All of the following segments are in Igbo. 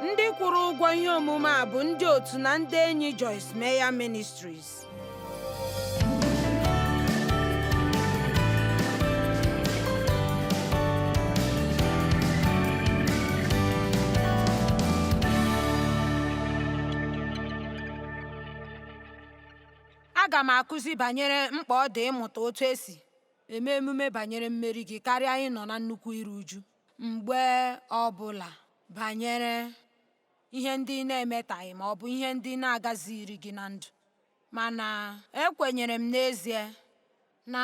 Ndị kwụrụ ụgwọ ihe omume a bụ ndị otu na ndị enyi Joyce Meyer Ministries. Aga m akụzi banyere mkpa ọ dị ịmụta otu esi eme emume banyere mmeri gị karịa ịnọ na nnukwu iru uju mgbe ọ bụla banyere ihe ndị ị na-emetaghị ma ọ bụ ihe ndị na-agazighịrị gị na ndụ. Mana ekwenyere m n'ezie na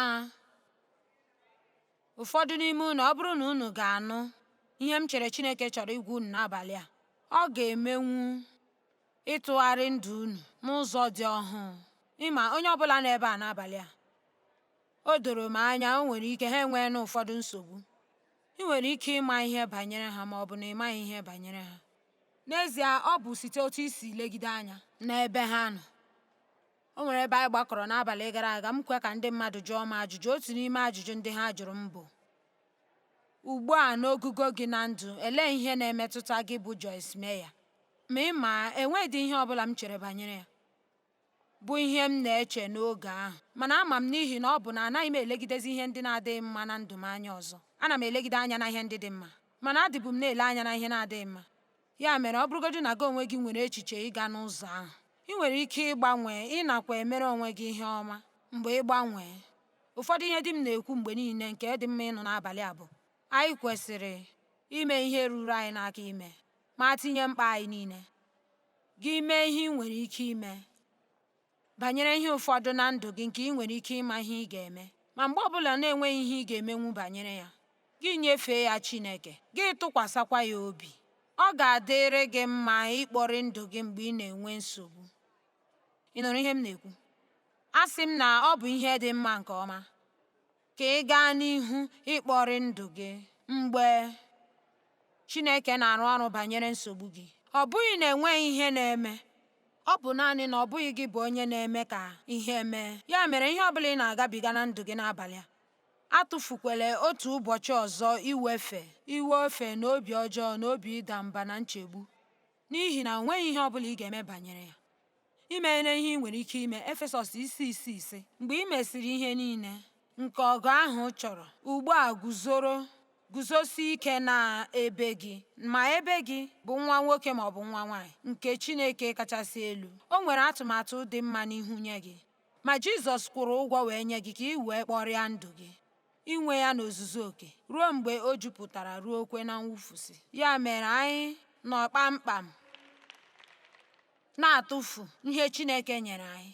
ụfọdụ n'ime unu, ọ bụrụ na unu ga-anụ ihe m chere Chineke chọrọ ịgwa unu n'abalị a, ọ ga-emenwu ịtụgharị ndụ unu n'ụzọ dị ọhụụ. Ịma, onye ọbụla nọ ebe a n'abalị a, o doro m anya o nwere ike ha enweela ụfọdụ nsogbu. Ị nwere ike ịma ihe banyere ha ma ọ bụ na ị maghị ihe banyere ha. N'ezie, ọ bụ site otu i si legide anya n'ebe ha nọ. O nwere ebe anyị gbakọrọ n'abalị gara aga, m kwe ka ndị mmadụ jụọ m ajụjụ. Otu n'ime ajụjụ ndị ha jụrụ m bụ, Ugbu a n'ogugo gị na ndụ, elee ihe na-emetụta gị bụ Joyce Meyer? Ma ị ma, enweghịdị ihe ọ bụla m chere banyere ya, bụ ihe m na-eche n'oge ahụ. Mana ama m n'ihi na ọ bụ na anaghị m elegidezi ihe ndị na-adịghị mma na ndụ m anya ọzọ. Ana m elegide anya na ihe ndị dị mma. Mana adịbu m na-ele anya na ihe na-adịghị mma. Ya mere, ọ bụrụgodị na gị onwe gị nwere echiche ịga n'ụzọ ahụ, ị nwere ike ịgbanwe, ị nakwa emere onwe gị ihe ọma mgbe ị gbanwee. Ụfọdụ ihe di m na-ekwu mgbe niile nke dị mma ịnụ n'abalị a bụ, anyị kwesịrị ime ihe ruru anyị n'aka ime, ma tinye mkpa anyị niile. Gị mee ihe ị nwere ike ime banyere ihe ụfọdụ na ndụ gị nke ị nwere ike ịma ihe ị ga-eme. Ma mgbe ọbụla na-enweghị ihe ị ga-emenwu banyere ya, gị nyefee ya Chineke, gị tụkwasịkwa ya obi. Ọ ga-adịrị gị mma ịkpọrị ndụ gị mgbe ị na-enwe nsogbu. Ị nụrụ ihe m na-ekwu? Asị m na ọ bụ ihe dị mma nke ọma ka ị gaa n'ihu ịkpọrị ndụ gị mgbe Chineke na-arụ ọrụ banyere nsogbu gị. Ọ bụghị na enweghị ihe na-eme, ọ bụ naanị na ọ bụghị gị bụ onye na-eme ka ihe mee. Ya mere, ihe ọ bụla ị na-agabiga na ndụ gị n'abalị a, atụfukwala otu ụbọchị ọzọ iwefe iwe ofe na obi ọjọọ na obi ịda mba na nchegbu, n'ihi na o nweghị ihe ọ bụla ị ga-eme banyere ya. I meela ihe ị nwere ike ime, Efesọs isi isii sị, Mgbe i mesịrị ihe niile nke ọgụ ahụ chọrọ, ugbu a guzoro guzosie ike na ebe gị, ma ebe gị bụ nwa nwoke ma ọ bụ nwa nwanyị nke Chineke kachasị elu. O nwere atụmatụ dị mma n'ihu nye gị. Ma Jizọs kwụrụ ụgwọ wee nye gị ka ị wee kpọrịa ndụ gị, inwe ya n'ozuzu oke, ruo mgbe o jupụtara ruo kwe na mwụfusi. Ya mere anyị nọ kpamkpam na-atụfu ihe Chineke nyere anyị.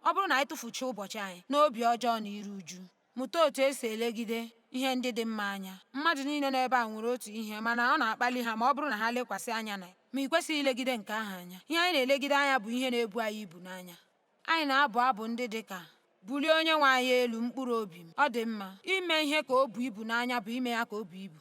Ọ bụrụ na anyị tụfuchaa ụbọchị anyị n'obi ọjọọ na iru uju, mụta otu esi elegide ihe ndị dị mma anya. Mmadụ niile nọ ebe a nwere otu ihe, mana ọ na-akpali ha ma ọ bụrụ na ha lekwasị anya na ya. Ma ị kwesịghị ilegide nke ahụ anya. Ihe anyị na-elegide anya bụ ihe na-ebu anyị ibu n'anya. Anyị na-abụ abụ ndị dị ka, Bulie Onyenwe anyị elu, mkpụrụ obi m. Ọ dị mma. Ime ihe ka o buo ibu n'anya bụ ime ya ka o buo ibu.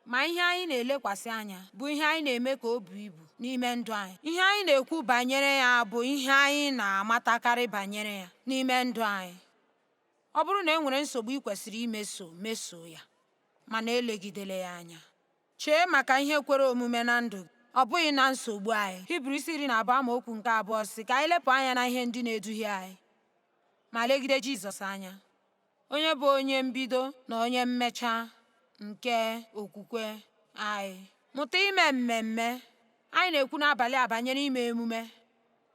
Ma ihe anyị na-elekwasị anya bụ ihe anyị na-eme ka o buo ibu n'ime ndụ anyị. Ihe anyị na-ekwu banyere ya bụ ihe anyị na-amatakarị banyere ya n'ime ndụ anyị. Ọ bụrụ na e nwere nsogbu ị kwesịrị imeso, mesoo ya, mana elegidela ya anya. Chee maka ihe kwere omume na ndụ gị, ọ bụghị na nsogbu anyị. Hibru isi 12 amaokwu nke abụọ sị ka anyị lepụ anya na ihe ndị na-eduhie anyị, ma legide Jizọs anya, onye bụ onye mbido na onye mmecha nke okwukwe anyị. Mụta ime mmemme. Anyị na-ekwu n'abalị a banyere ime emume.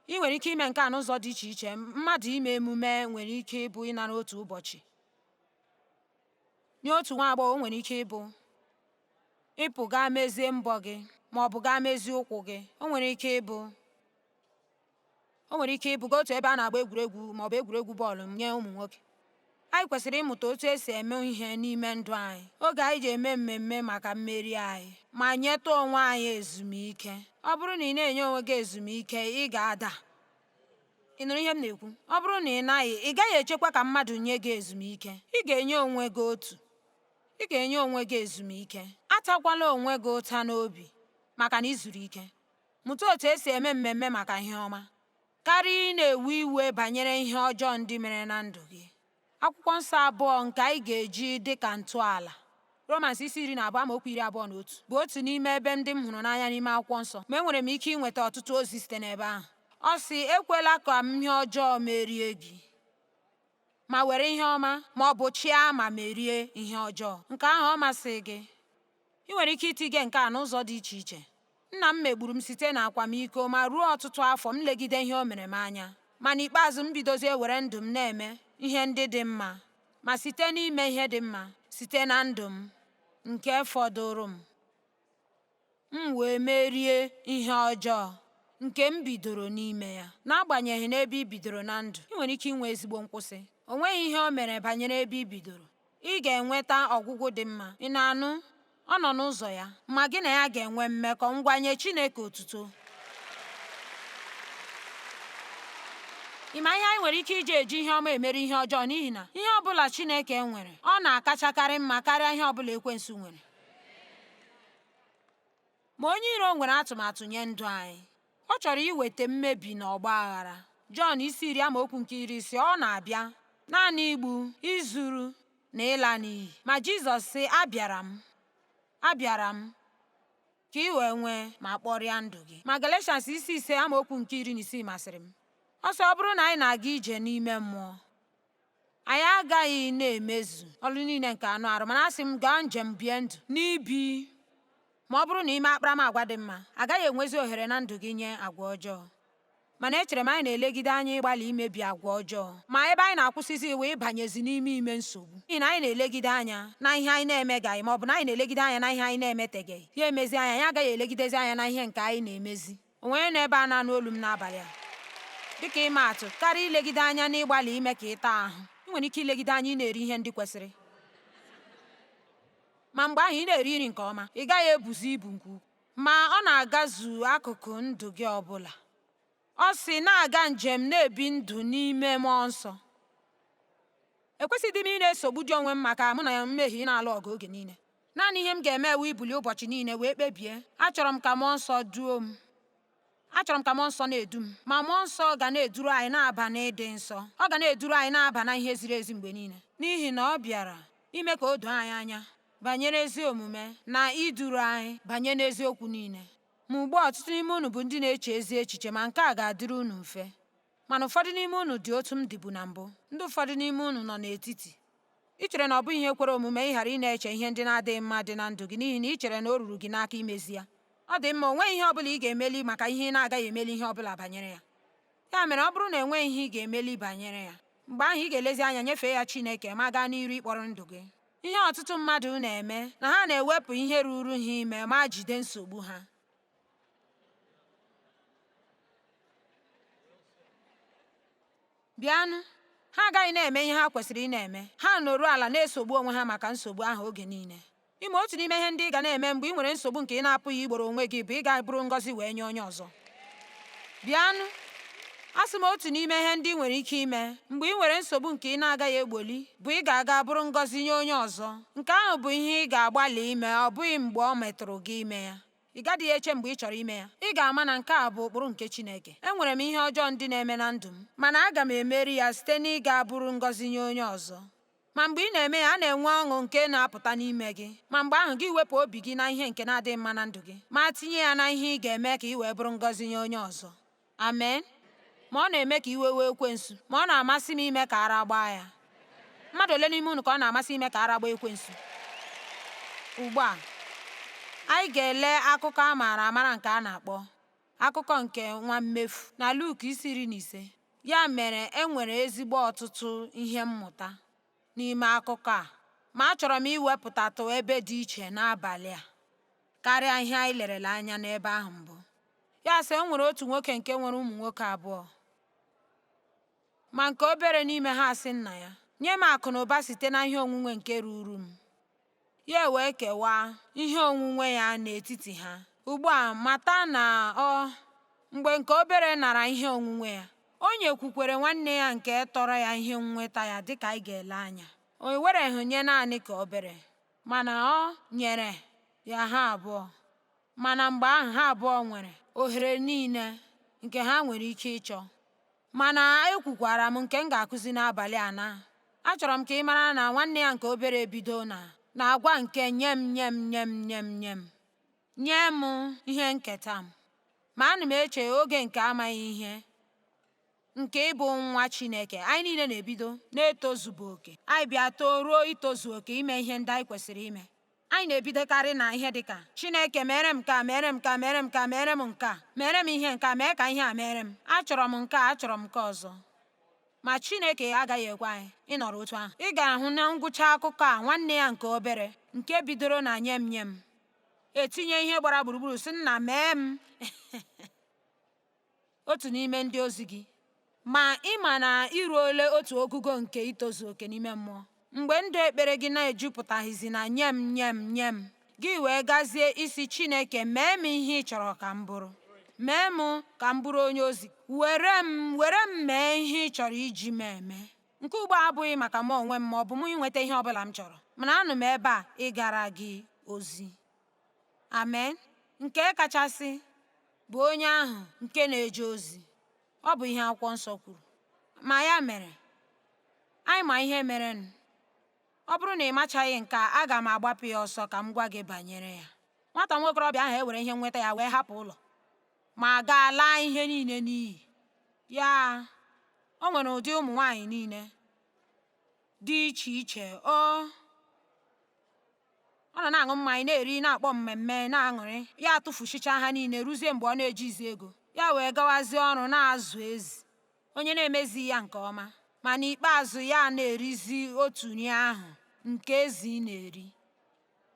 Ị nwere ike ime nke a n'ụzọ dị iche iche. Mmadụ ime emume nwere ike ịbụ ịnara otu ụbọchị. Nye otu nwa agbọghọ, o nwere ike ịbụ ịpụ gaa mezie mbọ gị ma ọ bụ gaa mezie ụkwụ gị. O nwere ike ịbụ o nwere ike ịbụ gaa otu ebe a na-agba egwuregwu ma ọ bụ egwuregwu bọọlụ nye ụmụ nwoke. Anyị kwesịrị ịmụta otu esi eme ihe n'ime ndụ anyị oge anyị ji eme mmemme maka mmeri anyị ma nyetụ onwe anyị ezumike. Ọ bụrụ na ị na-enye onwe gị ezumike, ị ga-ada. Ị nụrụ ihe m na-ekwu? Ọ bụrụ na ị naghị, ị gaghị echekwa ka mmadụ nye gị ezumike. Ị ga-enye onwe gị otu. Ị ga-enye onwe gị ezumike. Atakwala onwe gị ụta n'obi maka na ị zuru ike. Mụta otu esi eme mmemme maka ihe ọma karịa ị na-ewe iwe banyere ihe ọjọọ ndị mere na ndụ gị. Akwụkwọ nsọ abụọ nke anyị ga-eji dị ka ntọala Romans isi 12 amaokwu 21 bụ otu n'ime ebe ndị m hụrụ n'anya n'ime akwụkwọ nsọ, ma enwere m ike ịnweta ọtụtụ ozi site n'ebe ahụ. Ọ sị, ekwela ka ihe ọjọọ merie gị, ma were ihe ọma, ma ọ bụ chịa ma merie ihe ọjọọ. Nke ahụ ọ masịghị gị? Ị nwere ike itige nke a n'ụzọ dị iche iche. Nna m megburu m site na akwamiko ma ruo ọtụtụ afọ m legide ihe o mere m anya. Ma n'ikpeazụ m bidozie were ndụ m na-eme ihe ndị dị mma, ma site n'ime ihe dị mma site na ndụ m nke fọdụrụ m, m wee merie ihe ọjọọ nke m bidoro n'ime ya. N'agbanyeghị n'ebe i bidoro na ndụ, ị nwere ike inwe ezigbo nkwụsị. O nweghị ihe o mere banyere ebe i bidoro. Ị ga-enweta ọgwụgwụ dị mma. Ị na-anụ? Ọ nọ n'ụzọ ya, ma gị na ya ga-enwe mmekọ. Ngwa nye Chineke otuto. Ị ma ihe anyị nwere ike iji eji ihe ọma emeri ihe ọjọọ n'ihi na ihe ọ bụla Chineke nwere, ọ na-akachakarị mma karịa ihe ọ bụla ekwensu nwere. Ma onye iro nwere atụmatụ nye ndụ anyị. Ọ chọrọ iweta mmebi na ọgba aghara. Jọn isi 10 amaokwu nke 10 ọ na-abịa naanị igbu, izuru na ịla n'iyi. Ma Jizọs sị, abịara m, abịara m ka ị wee nwee ma kpọrịa ndụ gị. Ma Galatians isi 5 amaokwu nke 16 masịrị m. Ọ sị, ọ bụrụ na anyị na-aga ije n'ime mmụọ, anyị agaghị na-emezu ọrụ niile nke anụ arụ, mana asị m gaa njem bie ndụ n'ibi. Ma ọ bụrụ na ime akparamagwa dị mma, agaghị enwezi ohere na ndụ gị nye agwa ọjọọ. Mana echere m anyị na-elegide anya ịgbalị imebi agwa ọjọọ, ma ebe anyị na-akwụsịzi iwe ịbanyezi n'ime ime nsogbu, n'ihi na anyị na-elegide anya na ihe anyị na-emegaghị, ma ọ bụ na anyị na-elegide anya na ihe anyị na-emeteghị. Ya emezi anya, anyị agaghị elegidezi anya na ihe nke anyị na-emezi. O nwere n'ebe a na-anụ olu m n'abalị a? Dịka ịma atụ, karịa ilegide anya n'ịgbalị ime ka ị taa ahụ, ị nwere ike ilegide anya ị na-eri ihe ndị kwesịrị. Ma mgbe ahụ ị na-eri nri nke ọma, ị gaghị ebuzi ibu nke ukwuu. Ma ọ na-agazu akụkụ ndụ gị ọ bụla. Ọ sị na-aga njem na-ebi ndụ n'ime mmụọ nsọ. Ekwesịghị m ị na-esogbu di onwe m maka mụ na mmehie na-alụ ọgụ oge niile. Naanị ihe m ga-eme ewu ibuli ụbọchị niile wee kpebie. Achọrọ m ka mmụọ nsọ duo m. Achọrọ m ka mmụọ nsọ na-edu m. Ma mmụọ nsọ ga na-eduru anyị na-aba n'ịdị nsọ. Ọ ga na-eduru anyị na-aba na ihe ziri ezi mgbe niile. N'ihi na ọ bịara ime ka o doo anyị anya banyere ezi omume na iduru anyị banye n'eziokwu niile. Ma ugbu a ọtụtụ n'ime unu bụ ndị na-eche ezi echiche, ma nke a ga-adịrị unu mfe. Mana ụfọdụ n'ime unu dị otu m dịbu na mbụ. Ndị ụfọdụ n'ime unu nọ n'etiti. Ị chere na ọ bụghị ihe kwere omume ịghara ị na-eche ihe ndị na-adịghị mma dị na ndụ gị n'ihi na ị chere na o ruru gị n'aka imezi ya. Ọ dị mma, o nweghị ihe ọ bụla ị ga-emeli maka ihe ị na-agaghị emeli ihe ọ bụla banyere ya. Ya mere, ọ bụrụ na enweghị ihe ị ga-emeli banyere ya, mgbe ahụ ị ga-elezi anya nyefee ya Chineke ma gaa n'iru ịkpọrọ ndụ gị. Ihe ọtụtụ mmadụ na-eme na ha na-ewepụ ihe ruru ha ime ma jide nsogbu ha. Bịanụ, ha agaghị na-eme ihe ha kwesịrị ị na-eme. Ha nọruo ala na-esogbu onwe ha maka nsogbu ahụ oge niile. Ime otu n'ime ihe ndị ị ga na-eme mgbe ị nwere nsogbu nke ị na-apụghị igboro onwe gị bụ ịga bụrụ ngọzi wee nye onye ọzọ. Bịanụ, asị m otu n'ime ihe ndị ị nwere ike ime mgbe ị nwere nsogbu nke ị na-agaghị egboli bụ ị ga-aga bụrụ ngọzi nye onye ọzọ. Nke ahụ bụ ihe ị ga-agbalị ime, ọ bụghị mgbe ọ metụrụ gị ime ya. Ị gadịghị eche mgbe ị chọrọ ime ya. Ị ga-ama na nke a bụ ụkpụrụ nke Chineke. Enwere m ihe ọjọọ ndị na-eme na ndụ m, mana aga m emeri ya site n'ịga bụrụ ngọzi nye onye ọzọ. Ma mgbe ị na-eme ya, a na-enwe ọṅụ nke na-apụta n'ime gị. Ma mgbe ahụ gị wepụ obi gị na ihe nke na-adịghị mma na ndụ gị, ma tinye ya na ihe ị ga-eme ka ị wee bụrụ ngọzi nye onye ọzọ. Amen. Ma ọ na-eme ka iwe wee ekwensu, ma ọ na-amasị m ime ka ara gbaa ya. Mmadụ ole n'ime unu ka ọ na-amasị ime ka ara gbaa ekwensu? Ugbu a, anyị ga-ele akụkọ a maara amara nke a na-akpọ akụkọ nke nwa mmefu na Luk isi 15. Ya mere e nwere ezigbo ọtụtụ ihe mmụta n'ime akụkọ a, ma achọrọ m iwepụtatụ ebe dị iche n'abalị a karịa ihe anyị lerela anya n'ebe ahụ mbụ. Ya sị, e nwere otu nwoke nke nwere ụmụ nwoke abụọ, ma nke obere n'ime ha sị nna ya, nye m akụ na ụba site na ihe onwunwe nke ruru m. Ya wee kewaa ihe onwunwe ya n'etiti ha. Ugbu a mata na ọ mgbe nke obere nara ihe onwunwe ya, o nyekwukwere nwanne ya nke tọrọ ya ihe nnweta ya dịka anyị ga-ele anya. O wereghị nye naanị ka obere, mana ọ nyere ya ha abụọ. Mana mgbe ahụ ha abụọ nwere ohere niile nke ha nwere ike ịchọ. Mana ekwukwara m nke m ga-akụzi n'abalị a na achọrọ m ka ị mara na nwanne ya nke obere ebido na Na agwa nke nye m nye m nye m nye m nye m nye m ihe nketa m. Ma ana m eche oge nke amaghị ihe nke ịbụ nwa Chineke. Anyị niile na-ebido na-etozubu oke. Anyị bịa too ruo itozu oke ime ihe ndị anyị kwesịrị ime. Anyị na-ebidokarị na ihe dịka Chineke mere m nke a, mere m nke a, mere m nke a, mere m nke a, mere m ihe nke a, mee ka ihe a mere m. Achọrọ m nke a, achọrọ m nke ọzọ. Ma Chineke agaghị ekwe anyị ịnọrọ otu ahụ. Ị ga-ahụ na ngwụcha akụkọ a nwanne ya nke obere nke bidoro na nye m nye m etinye ihe gbara gburugburu sị nna mee m otu n'ime ndị ozi gị. Ma ị ma na i ruole otu ogugo nke itozu oke n'ime mmụọ. Mgbe ndụ ekpere gị na-ejupụtaghịzi na nye m nye m nye m, gị wee gazie isi Chineke mee m ihe ị chọrọ ka m bụrụ. Mee m ka m bụrụ onye ozi. Were m were m mee ihe ị chọrọ iji m eme. Nke ugbu a abụghị maka mụ onwe m ma ọ bụ mụ inweta ihe ọ bụla m chọrọ, mana anọ m ebe a ịgara gị ozi. Amen. Nke kachasị bụ onye ahụ nke na-eje ozi. Ọ bụ ihe akwụkwọ nsọ kwuru. Ma ya mere, anyị ma ihe merenụ. Ọ bụrụ na ị machaghị nke a, aga m agbapụ ya ọsọ ka m gwa gị banyere ya. Nwata nwokorobịa ahụ ewere ihe nweta ya wee hapụ ụlọ ma gaa laa ihe niile n'iyi. Ya, o nwere ụdị ụmụ nwaanyị niile dị iche iche. O ọ nọ na-aṅụ mmanya, na-eri, na-akpọ mmemme, na-aṅụrị. Ya atụfuchicha ha niile ruzie mgbe ọ na-ejizi ego. Ya wee gawazie ọrụ na-azụ ezi, onye na-emezi ya nke ọma. Ma n'ikpeazụ ya na-erizi otu nri ahụ nke ezi na-eri.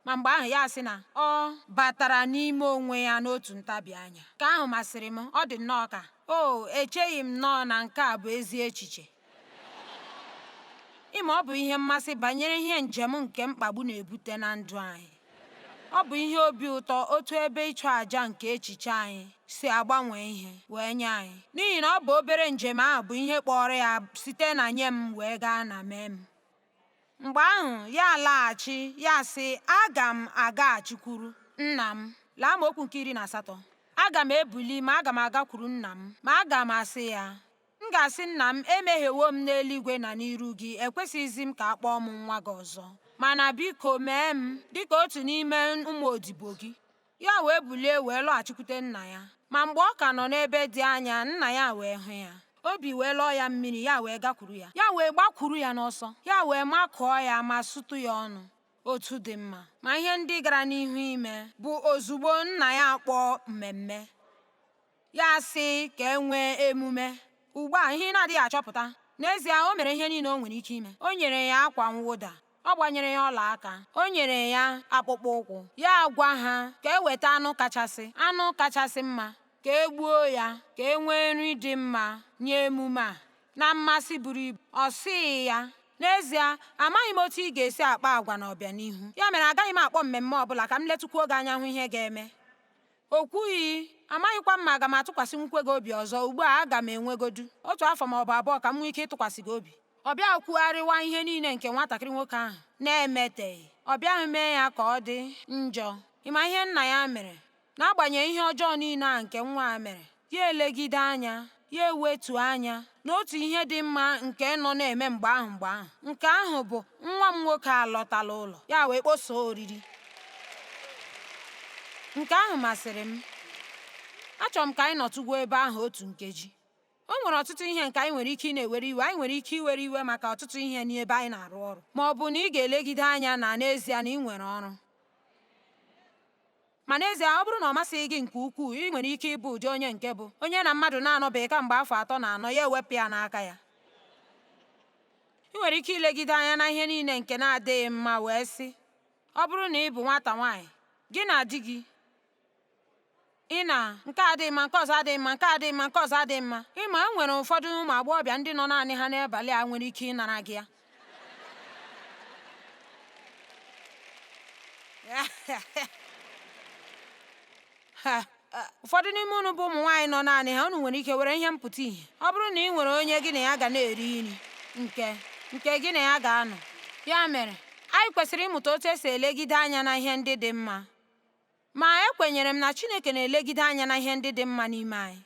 Ma mgbe ahụ ya sị na ọ batara n'ime onwe ya n'otu ntabi anya. Nke ahụ masịrị m, ọ dị nnọọ ka o echeghị m nnọọ na nke a bụ ezi echiche. Ịma ọ bụ ihe mmasị banyere ihe njem nke mkpagbu na-ebute na ndụ anyị. Ọ bụ ihe obi ụtọ otu ebe ịchụ àjà nke echiche anyị si agbanwe ihe wee nye anyị. N'ihi na ọ bụ obere njem ahụ bụ ihe kpọrọ ya site na nye m wee gaa na mee m. Mgbe ahụ ya alaghachi, ya sị, aga m agaghachikwuru nna m. Lee amaokwu nke 18. Aga m ebuli ma aga m agakwuru nna m, ma aga m asị ya, m ga-asị nna m emehiewo m n'eluigwe na n'iru gị, ekwesịghịzi m ka a kpọọ m nwa gị ọzọ. Mana biko mee m dịka otu n'ime ụmụ odibo gị. Ya wee bulie wee lọghachikwute nna ya. Ma mgbe ọ ka nọ n'ebe dị anya, nna ya wee hụ ya. Obi wee lọọ ya mmiri, ya wee gakwuru ya. Ya wee gbakwuru ya n'ọsọ. Ya wee makụọ ya ma sụtụ ya ọnụ. Otu dị mma. Ma ihe ndị gara n'ihu ime bụ ozugbo nna ya kpọọ mmemme. Ya sị ka e nwee emume. Ugbu a, ihe ị na-adịghị achọpụta. N'ezie, o mere ihe niile o nwere ike ime. O nyere ya akwa mwụda. Ọ gbanyere ya ọla aka. O nyere ya akpụkpọ ụkwụ. Ya gwa ha ka e weta anụ kachasị mma, ka e gbuo ya, ka e nwee nri dị mma nye emume a na mmasị buru ibu. Ọ sịghị ya, n'ezie, amaghị m otu ị ga-esi akpa agwa n'ọbịanihu. Ya mere agaghị m akpọ mmemme ọbụla ka m letụkwuo gị anya hụ ihe ga-eme. O kwughị, amaghịkwa m ma aga m atụkwasị nwukwe gị obi ọzọ. Ugbu a aga m enwegodu otu afọ ma ọ bụ abụọ ka m nwee ike ịtụkwasị gị obi. Ọ bịaghị kwugharịwa ihe niile nke nwatakịrị nwoke ahụ na-emeteghị. Ọ bịaghị mee ya ka ọ dị njọ. Ị ma ihe nna ya mere? N'agbanyeghị ihe ọjọọ niile a nke nwa a mere, ya elegide anya, ya ewetu anya n'otu ihe dị mma nke nọ na-eme mgbe ahụ mgbe ahụ. Nke ahụ bụ nwa m nwoke alọtala ụlọ. Ya wee kpọsoo oriri. Nke ahụ masịrị m. Achọrọ m ka anyị nọtụgwo ebe ahụ otu nkeji. O nwere ọtụtụ ihe nke anyị nwere ike ị na-ewere iwe. Anyị nwere ike iwere iwe maka ọtụtụ ihe n'ebe anyị na-arụ ọrụ. Ma ọ bụ na ị ga-elegide anya na n'ezie na ị nwere ọrụ. Ma n'ezie, ọ bụrụ na ọ masịghị gị nke ukwuu, ị nwere ike ịbụ ụdị onye nke bụ onye na mmadụ na-anọbeghị kamgbe afọ 3 na 4 ya ewepụ ya n'aka ya. Ị nwere ike ilegide anya na ihe niile nke na-adịghị mma wee sị, ọ bụrụ na ị bụ nwata nwaanyị, gị na di gị, ị na nke adịghị mma, nke ọzọ adịghị mma, nke adịghị mma, nke ọzọ adịghị mma. Ị ma, e nwere ụfọdụ ụmụ agbọghọbịa ndị nọ naanị ha n'abalị a nwere ike ịnara gị ya. Ụfọdụ n'ime unu bụ ụmụ nwaanyị nọ naanị ha, unu nwere ike were ihe mpụta ìhè. Ọ bụrụ na ị nwere onye gị na ya ga na-eri nri nke gị na ya ga-anọ. Ya mere, anyị kwesịrị ịmụta otu esi elegide anya na ihe ndị dị mma. Ma ekwenyere m na Chineke na-elegide anya na ihe ndị dị mma n'ime anyị.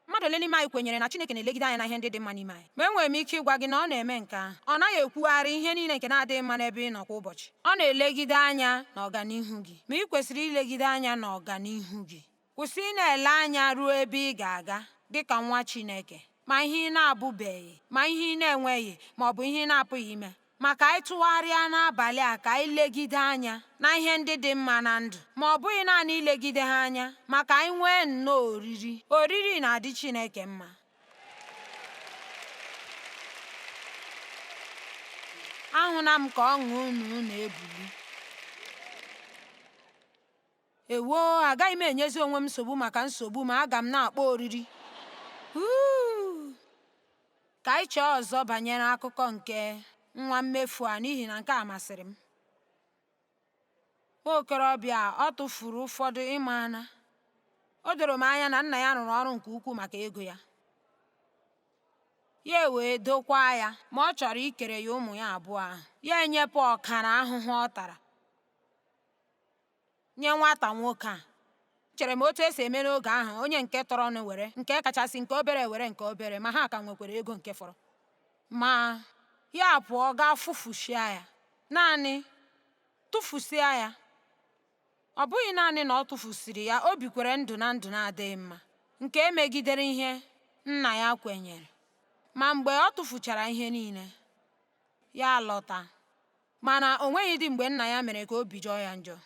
Mmadụ Mmadụ ole n'ime anyị kwenyere na Chineke na-elegide anya na ihe ndị dị mma n'ime anyị? Ma enwere m ike ịgwa gị na ọ na-eme nke ahụ. Ọ naghị ekwugharị ihe niile nke na-adịghị mma n'ebe ị nọ kwa ụbọchị. Ọ na-elegide anya n'ọganihu gị. Ma ị kwesịrị ilegide anya n'ọganihu gị. Kwụsị ị na-ele anya ruo ebe ị ga-aga dị ka nwa Chineke, ma ihe ị na-abụbeghị, ma ihe ị na-enweghị, ma ọ bụ ihe ị na-apụghị ime. Ma ka anyị tụgharịa n'abalị a ka anyị legide anya na ihe ndị dị mma na ndụ. Ma ọ bụghị naanị ilegide ha anya, ma ka anyị nwee nnọọ oriri. Oriri na-adị Chineke mma. Ahụla m ka ọṅụ unu na-ebuli. Ewoo, agaghị m enyezi onwe m nsogbu maka nsogbu ma aga m na-akpọ oriri. Huu! Ka anyị chee ọzọ banyere akụkọ nke nwa mmefu a n'ihi na nke a masịrị m. Nwa okorobịa a ọ tụfuru ụfọdụ ịmana. O doro m anya na nna ya rụrụ ọrụ nke ukwuu maka ego ya. Ya ewee dokwaa ya, ma ọ chọrọ ikere ya ụmụ ya abụọ ahụ. Ya enyepụ ọkara ahụhụ ọ tara nye nwata nwoke a. Echere m otu esi eme n'oge ahụ, onye nke tọrọnụ were nke kachasị nke obere were nke obere, ma ha ka nwekwara ego nke fọrọ. Ma ya pụọ gaa fụfụsịa ya. Naanị tụfusịa ya. Ọ bụghị naanị na ọ tụfusịrị ya, o bikwere ndụ na ndụ na-adịghị mma, nke megidere ihe nna ya kwenyere. Ma mgbe ọ tụfuchara ihe niile, ya alọta. Mana o nweghị dị mgbe nna ya mere ka obi jọọ ya njọ.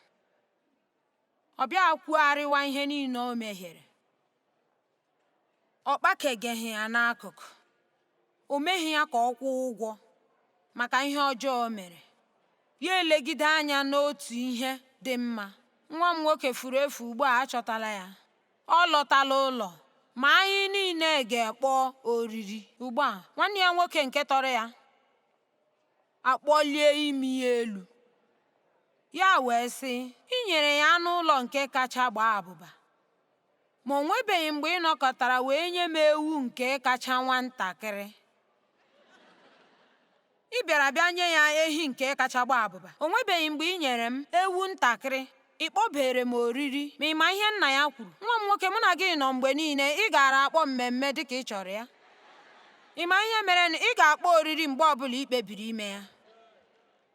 Ọ bịa kwugharịwa ihe niile o mehiere. Ọ kpakegeghị ya n'akụkụ. O meghị ya ka ọ kwụọ ụgwọ maka ihe ọjọọ o mere. Ya elegide anya n'otu ihe dị mma. Nwa m nwoke furu efu ugbu a achọtala ya. Ọ lọtala ụlọ. Ma anyị niile ga-ekpọ oriri. Ugbu a, nwanne ya nwoke nke tọrọ ya akpọlie imi ya elu. Ya wee sị, I nyere ya anụ ụlọ nke kacha gbaa abụba. Ma o nwebeghị mgbe ị nọkọtara wee nye m ewu nke kacha nwatakịrị. Ị bịara bịa nye ya ehi nke kacha gbaa abụba. O nwebeghị mgbe ị nyere m ewu ntakịrị. Ị kpọbere m oriri. Ma ị ma ihe nna ya kwuru? Nwa m nwoke, mụ na gị nọ mgbe niile, ị gaara akpọ mmemme dị ka ị chọrọ ya. Ị ma ihe mere ị ga-akpọ oriri mgbe ọbụla ị kpebiri ime ya.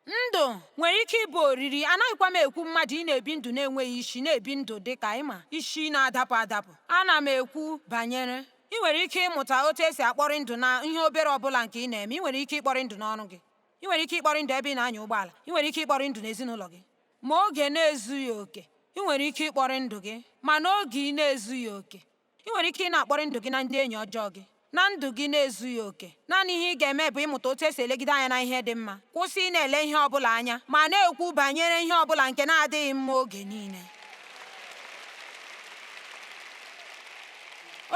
Ndụ nwere ike ịbụ oriri. Anaghịkwa m ekwu mmadụ ị na-ebi ndụ na-enweghị isi, na-ebi ndụ dị ka ịma isi na-adapụ adapụ. Ana m ekwu banyere ị nwere ike ịmụta otu esi akpọrị ndụ na ihe obere ọbụla nke ị na-eme. Ị nwere ike ịkpọrị ndụ n'ọrụ gị. Ị nwere ike ịkpọrị ndụ ebe ị na-anya ụgbọala. Ị nwere ike ịkpọrị ndụ n'ezinụlọ gị. Ma oge na-ezughị oke, ị nwere ike ịkpọrị ndụ gị. Ma n'oge ị na-ezughị oke, ị nwere ike ị na-akpọrị ndụ gị na ndị enyi ọjọọ gị. Na ndụ gị na-ezughị oke, naanị ihe ị ga-eme bụ ịmụta otu esi elegide anya na ihe dị mma. Kwụsị ị na-ele ihe ọ bụla anya ma na-ekwu banyere ihe ọ bụla nke na-adịghị mma oge niile.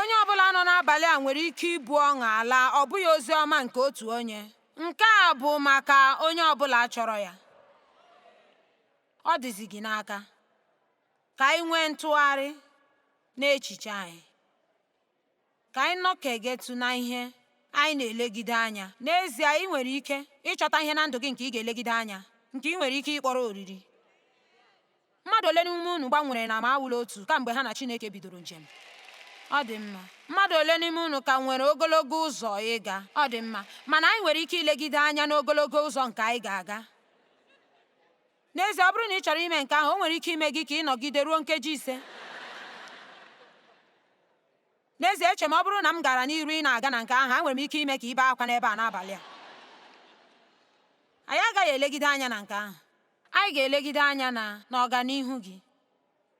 Onye ọbụla nọ n'abalị a nwere ike ibu ọṅụ ala, ọ bụghị ozi ọma nke otu onye. Nke a bụ maka onye ọbụla chọrọ ya. Ọ dịzi gị n'aka. Ka anyị nwee ntụgharị n'echiche anyị. Ka anyị nọkegetụ na ihe anyị na-elegide anya. N'ezie, ị nwere ike ịchọta ihe na ndụ gị nke ị ga-elegide anya, nke ị nwere ike ịkpọrọ oriri. Mmadụ ole n'ime unu gbanwere na ma awụla otu kamgbe ha na Chineke bidoro njem? Ọ dị mma. Mmadụ ole n'ime unu ka nwere ogologo ụzọ ịga? Ọ dị mma. Mana anyị nwere ike ilegide anya n'ogologo ụzọ nke anyị ga-aga. N'ezie, ọ bụrụ na ị chọrọ ime nke ahụ, o nwere ike ime gị ka ị nọgide ruo nkeji ise. N'ezie, eche m ọ bụrụ na m gara n'iru ị na-aga na nke ahụ, enwere m ike ime ka ị bee akwa n'ebe a n'abalị a. Anyị agaghị elegide anya na nke ahụ. Anyị ga-elegide anya na n'ọganihu gị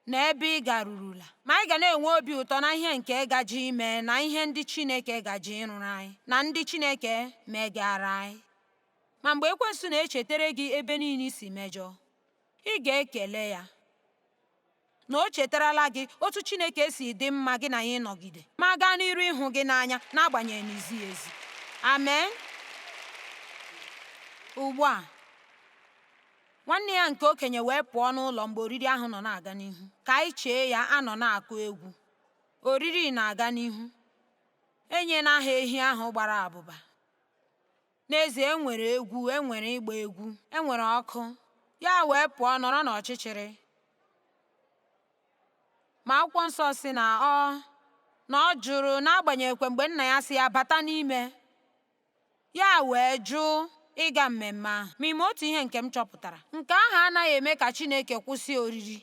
na ebe ị garurula. Ma anyị ga na-enwe obi ụtọ na ihe nke gaje ime na ihe ndị Chineke gaje ịrụrụ anyị na ndị Chineke megara anyị. Ma mgbe ekwensu na-echetere gị ebe niile i si mejọọ, ị ga-ekele ya na o chetarala gị otu Chineke si dị mma gị na ya ịnọgide ma gaa n'iru ịhụ gị n'anya n'agbanyeghị na izighị ezi. Amen. Ugbu a, nwanne ya nke okenye wee pụọ n'ụlọ mgbe oriri ahụ nọ na-aga n'ihu. Ka anyị chee ya anọ na-akụ egwu. Oriri na-aga n'ihu. Enyela ha ehi ahụ gbara abụba. N'ezie, e nwere egwu, e nwere ịgba egwu, e nwere ọkụ. Ya wee pụọ nọrọ n'ọchịchịrị. Ma akwụkwọ nsọ sị na ọ Na ọ jụrụ n'agbanyeghịkwa mgbe nna ya sị ya bata n'ime, ya wee jụ ịga mmemme ahụ. Ma ị ma otu ihe nke m chọpụtara? Nke ahụ anaghị eme ka Chineke kwụsị oriri.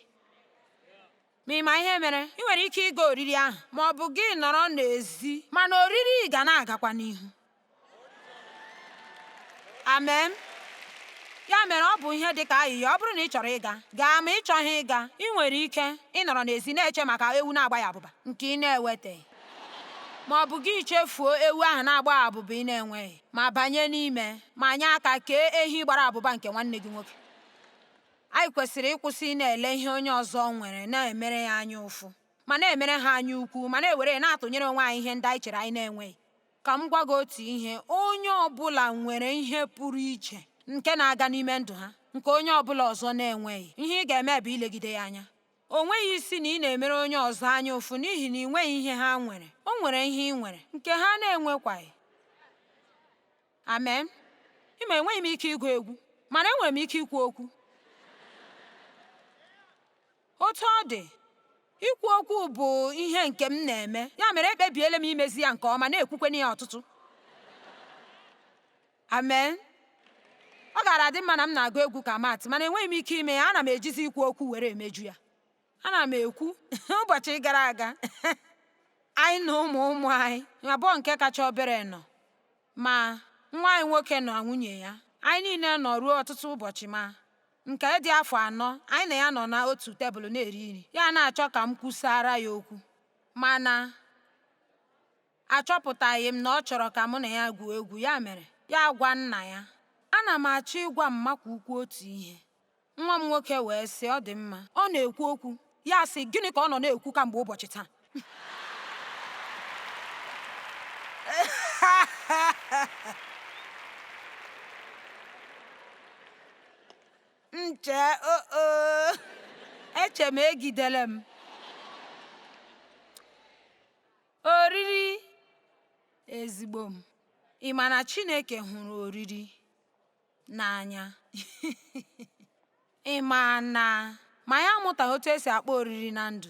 Ma ị ma ihe mere? Ị nwere ike ịga oriri ahụ, ma ọ bụ gị nọrọ n'ezi, mana oriri ga na-agakwa n'ihu. Amen. Ya mere ọ bụ ihe dị ka ayịyọ, ọ bụrụ na ị chọrọ ịga, gaa, ma ị chọghị ịga, ị nwere ike ịnọrọ n'ezi na-eche maka ewu na-agbaghị abụba nke ị na-ewetaghị. Ma ọ bụ gị chefuo ewu ahụ na-agbaghị abụba ị na-enweghị, ma banye n'ime ma nye aka kee ehi gbara abụba nke nwanne gị nwoke. Anyị kwesịrị ịkwụsị ịna-ele ihe onye ọzọ nwere na-emere ya anya ụfụ, ma na-emere ha anya ukwu, ma na-ewere ya na-atụnyere onwe anyị ihe ndị anyị chere anyị na-enweghị. Ka m gwa gị otu ihe, onye ọ bụla nwere ihe pụrụ iche nke na-aga n'ime ndụ ha, nke onye ọ bụla ọzọ na-enweghị. Ihe ị ga-eme bụ ilegide ya anya. O nweghị isi na ị na-emere onye ọzọ anya ụfụ n'ihi na ị nweghị ihe ha nwere. O nwere ihe ị nwere, nke ha na-enwekwaghị. Amen. Ị ma enweghị m ike ịgụ egwu, mana enwere m ike ikwu okwu. Otu ọ dị, ikwu okwu bụ ihe nke m na-eme, ya mere ekpebiela m imezi ya nke ọma na-ekwukwenụ ya ọtụtụ. Amen. Ọ gaara adị mma na m na-agụ egwu ka Matt, mana enweghị m ike ime ya, ana m ejizi ikwu okwu were emeju ya. Ana m ekwu ụbọchị gara aga anyị na ụmụ ụmụ anyị abụọ nke kacha obere nọ, ma nwa anyị nwoke na nwunye ya. Anyị niile nọ ruo ọtụtụ ụbọchị ma nke dị afọ anọ anyị na ya nọ n'otu tebụl na-eri nri. Ya na-achọ ka m kwusara ya okwu, mana Achọpụtaghị m na ọ chọrọ ka mụ na ya gwuo egwu, ya mere, ya agwa nna ya, Ana m achọ ịgwa mmakwa ukwu otu ihe. Nwa m nwoke wee sị, Ọ dị mma. Ọ na-ekwu okwu. Ya sị, Gịnị ka ọ nọ na-ekwu kamgbe ụbọchị taa? M chee, o eche m egidele m. Oriri ezigbo m. Ị ma na Chineke hụrụ oriri n'anya? Ị ma na ma ya amụtaghị otu esi akpọ oriri na ndụ?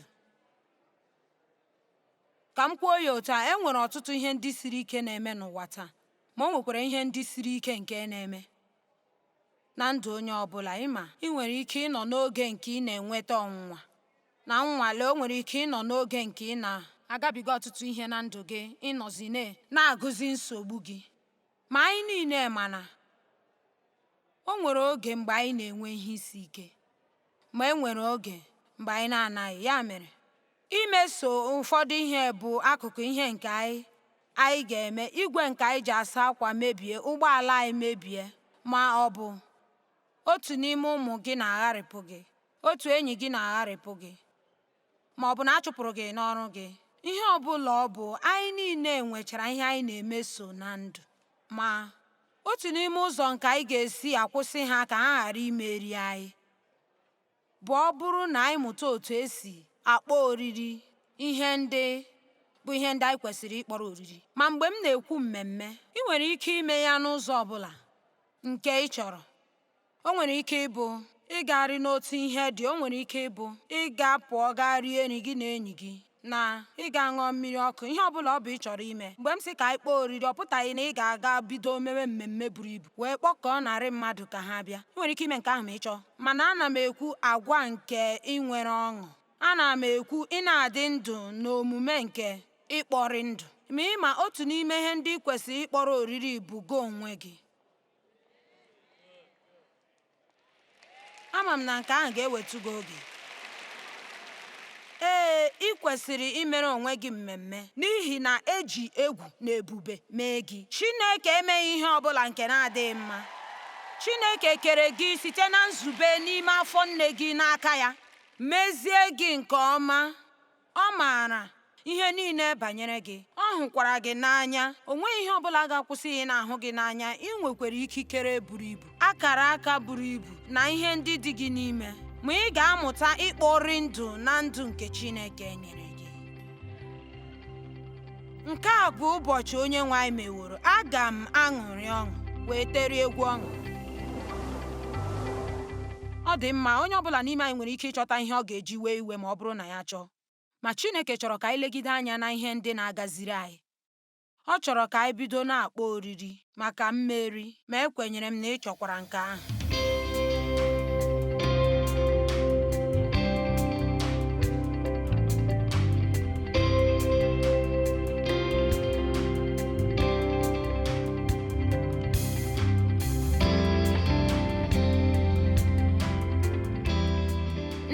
Ka m kwuo ya otu a, e nwere ọtụtụ ihe ndị siri ike na-eme n'ụwa taa, ma o nwekwara ihe ndị siri ike nke na-eme na ndụ onye ọ bụla. Ị ma, ị nwere ike ịnọ n'oge nke ị na-enweta ọnwụnwa na nnwale, o nwere ike ịnọ n'oge nke ị na-agabiga ọtụtụ ihe na ndụ gị, ịnọzi na-agụzi nsogbu gị. Ma anyị niile ma na o nwere oge mgbe anyị na-enwe ihe isi ike, ma e nwere oge mgbe anyị na-anaghị. Ya mere, imeso ụfọdụ ihe bụ akụkụ ihe nke anyị anyị ga-eme, igwe nke anyị ji asa akwa mebie, ụgbọala anyị mebie, ma ọ bụ otu n'ime ụmụ gị na-agharịpụ gị, otu enyi gị na-agharịpụ gị, ma ọ bụ na a chụpụrụ gị n'ọrụ gị. Ihe ọ bụla ọ bụ, anyị niile nwechara ihe anyị na-emeso na ndụ. Ma, otu n'ime ụzọ nke anyị ga-esi akwụsị ha ka ha ghara imeri anyị bụ ọ bụrụ na anyị mụta otu esi akpọ oriri ihe ndị bụ ihe ndị anyị kwesịrị ịkpọrọ oriri. Ma mgbe m na-ekwu mmemme, ị nwere ike ime ya n'ụzọ ọ bụla nke ị chọrọ. O nwere ike ịbụ ịgagharị n'otu ihe dị, o nwere ike ịbụ ịga pụọ gaa rie nri gị na enyi gị, na ịga ṅụọ mmiri ọkụ, ihe ọ bụla ọ bụ ị chọrọ ime. Mgbe m sị ka anyị kpọọ oriri, ọ pụtaghị na ị ga-aga bido mewe mmemme buru ibu wee kpọkọọ narị mmadụ ka ha bịa. Ị nwere ike ime nke ahụ ma ị chọọ. Mana ana m ekwu agwa nke inwere ọṅụ. Ana m ekwu ị na-adị ndụ n'omume nke ịkpọrị ndụ. Ma ị ma otu n'ime ihe ndị ị kwesịrị ịkpọrọ oriri bụ gị onwe gị. Ama m na nke ahụ ga-ewetu gị oge. Ee, ị kwesịrị imere onwe gị mmemme n'ihi na e ji egwu na ebube mee gị. Chineke emeghị ihe ọ bụla nke na-adịghị mma. Chineke kere gị site na nzube n'ime afọ nne gị n'aka ya, mezie gị nke ọma. Ọ maara ihe niile banyere gị, ọ hụkwara gị n'anya. O nweghị ihe ọ bụla ga-akwụsị ya ịna-ahụ gị n'anya. Ị nwekwara ikikere buru ibu, akara aka buru ibu na ihe ndị dị gị n'ime. Ma ị ga-amụta ịkpọrị ndụ na ndụ nke Chineke nyere gị. Nke a bụ ụbọchị Onyenwe anyị meworo, aga m aṅụrị ọṅụ wee terie egwu ọṅụ. Ọ dị mma, onye ọ bụla n'ime anyị nwere ike ịchọta ihe ọ ga-eji wee iwe ma ọ bụrụ na ya chọọ. Ma Chineke chọrọ ka anyị legide anya na ihe ndị na-agaziri anyị. Ọ chọrọ ka anyị bido na-akpọ oriri maka mmeri, ma ekwenyere m na ị chọkwara nke ahụ.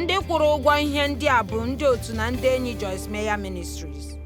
Ndị kwụrụ ụgwọ ihe ndị a bụ ndị otu na ndị enyi Joyce Meyer Ministries.